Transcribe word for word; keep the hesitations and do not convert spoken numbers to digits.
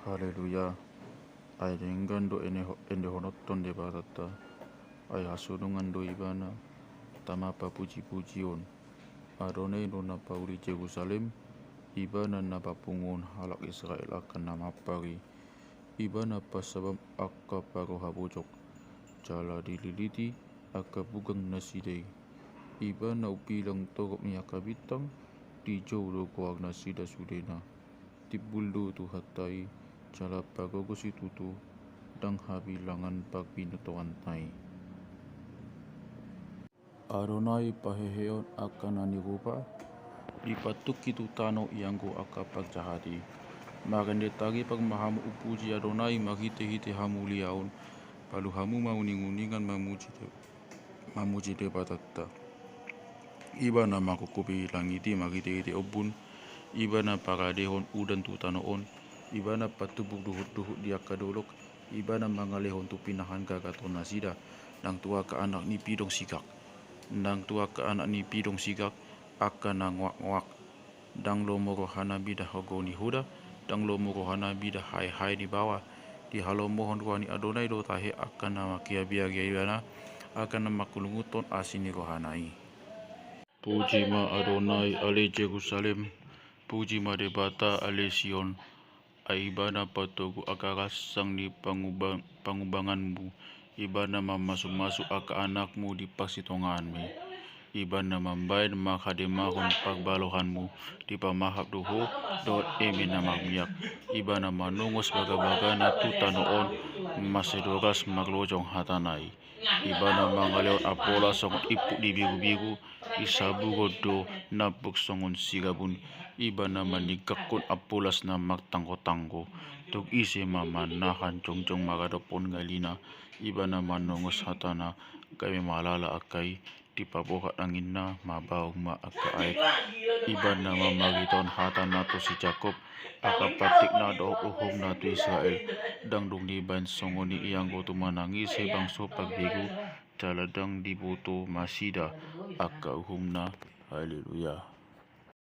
Haleluya. Ai denggan do ende-, endehononhon Debatanta. Ai hasolongan do Ibana. Tama papujipujion. Adonai do na pauli Jerusalem. Ibana na papunguhon halak Israel angka na mampar i. Ibana pasabam angka parroha bojok. Jala dililiti angka bugang nasida i. Ibana umbilang torop ni angka bintang. Dijou do goarnasida sudena. Timbul do Tuhanta i, jala pargogos situtu, ndang habilangan parbinotoanta i. Adonai paheheon angka na nirupa, dipatungki tu tano ianggo angka parjahat i. Marende taripar ma hamu umpuji Adonai marhitehite hamuliaon, palu hamu ma uninguningan mamuji Debata. Mamuji Debatanta. Ibana mangkungkupi langit i marhitehite ombun, Ibana paradehon udan tu tano on, Ibana patumbuk duhutduhut di angka dolok, Ibana mangalehon tu pinahan gagatonnasida, ndang tu angka anak ni pidong sigak, ndang tu angka anak ni pidong sigak, angka na ngoakngoak. Ndang lomo rohana mida hogo ni huda, ndang lomo rohana mida haehae ni baoa. Dihalomohon roha ni Adonai do tahe angka na mangkiabiabia Ibana, angka na mangkulunguthon asi ni rohana i. Puji ma Adonai ale Jerusalem, puji ma Debata ale Sion. Ai Ibana patogu angka ransang ni panguba-, pangubanganmu. Ibana mamasumasu angka anakmu di parsitongaanmi. Ibana mambahen marhademahon parbalohanmu. Dipamahap do ho dohot eme na marmiak. Ibana manongos bagabagana tu tano on. Mansai doras marlojong hatana i. Ibana mangalehon ampolas songon imput ni birubiru. Disabuhon do nampuk songon sigabun. Ibana maninggangkon ampolas na martanggotanggo. Tung ise ma manahan jongjong maradophon ngalina? Ibana manongos hatana, gabe malala angka i. Dipaborhat anginna, mabaung ma angka aek. Ibana mamaritahon hatana tu si Jakob, angka praktikna dohot uhumna tu Israel. Ndang dung dibahen songon i ianggo tumangihon ise bangso parbegu, jala ndang diboto nasida angka uhumna. Haleluya.